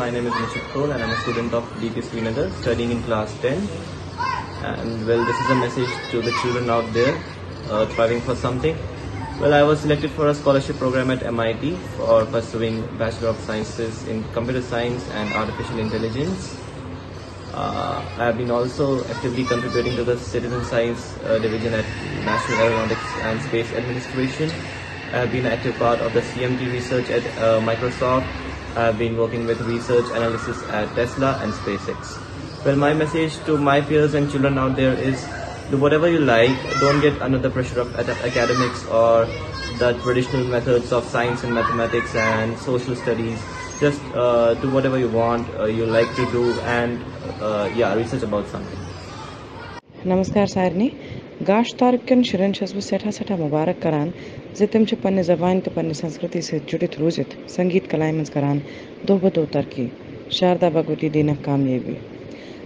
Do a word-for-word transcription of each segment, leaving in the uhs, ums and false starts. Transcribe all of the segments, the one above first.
My name is Nishit Kaul and I'm a student of D P Srinagar studying in class ten. And well, this is a message to the children out there uh, striving for something. Well, I was selected for a scholarship program at M I T for pursuing Bachelor of Sciences in Computer Science and Artificial Intelligence. Uh, I have been also actively contributing to the Citizen Science uh, Division at National Aeronautics and Space Administration. I have been an active part of the C M T research at uh, Microsoft. I have been working with research analysis at Tesla and SpaceX. Well, my message to my peers and children out there is do whatever you like. Don't get under the pressure of academics or the traditional methods of science and mathematics and social studies. Just uh, do whatever you want, uh, you like to do, and uh, yeah, research about something. نمسکار سارنی۔ گاشت تارکن شرن چھس بہ سٹھا سٹھا مبارک کران زِ تم چھ پنہ زبان تہ پنہ سنسکرتی سیت جڑت روزت سنگیت کلائمنز کران دوہ بہ دوہ ترقی۔ شاردا بھگوتی دینک کامیابی۔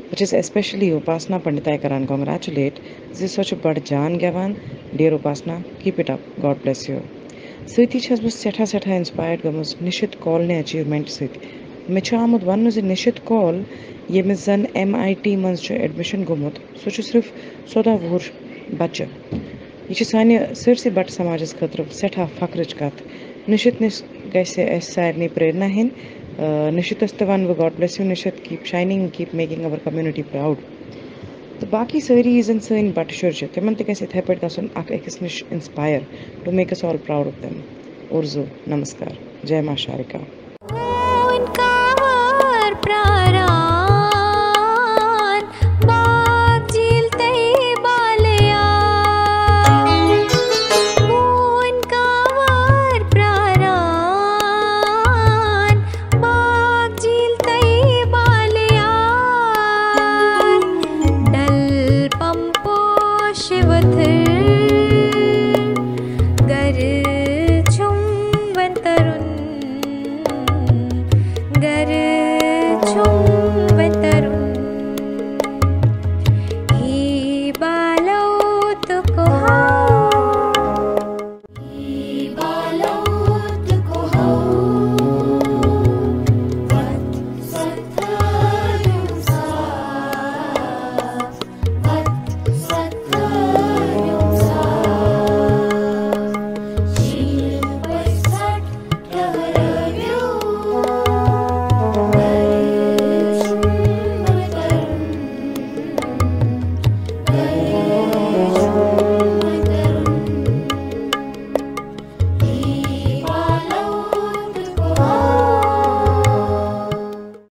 بہ چھس اسپیشلی اپاسنا پنڈتائے کران کنگریچولیٹ زِ سو چھ بڑ جان گیوان۔ ڈیئر اپاسنا، کیپ اٹ اپ، گاڈ بلیس یو۔ سۭتی چھس بہ سٮ۪ٹھاہ سٮ۪ٹھاہ انسپائرڈ گٔمٕژ نِشِت کول نہِ اچیومنٹ سۭتۍ۔ مےٚ چھُ آمُت وننہٕ زِ نِشِت کول، ییٚمِس زن ایم آی ٹی منٛز چھُ ایڈمِشن گوٚمُت، سُہ چھُ صرف ژۄداہ وُہُر بچہٕ۔ یہِ چھِ سانہِ سٲرسٕے بٹہٕ سماجس خٲطرٕ سٮ۪ٹھاہ فخرٕچ کتھ۔ نِشِت نِش گژھِ اسہِ سارنٕے پریرنا ہیٚنۍ۔ آ، نِشِتس تہِ ونہٕ بہٕ، God bless you نِشِت، keep shining, keep making our community proud۔ تہٕ باقی سٲری یِم زن سٲنۍ بٹہٕ شُرۍ چھِ، تِمن تہِ گژھِ یِتھے پٲٹھۍ گژھُن اکھ أکِس نِش inspire to make us all proud of them۔ اُرزو، نمسکار، جے ماں شارکا۔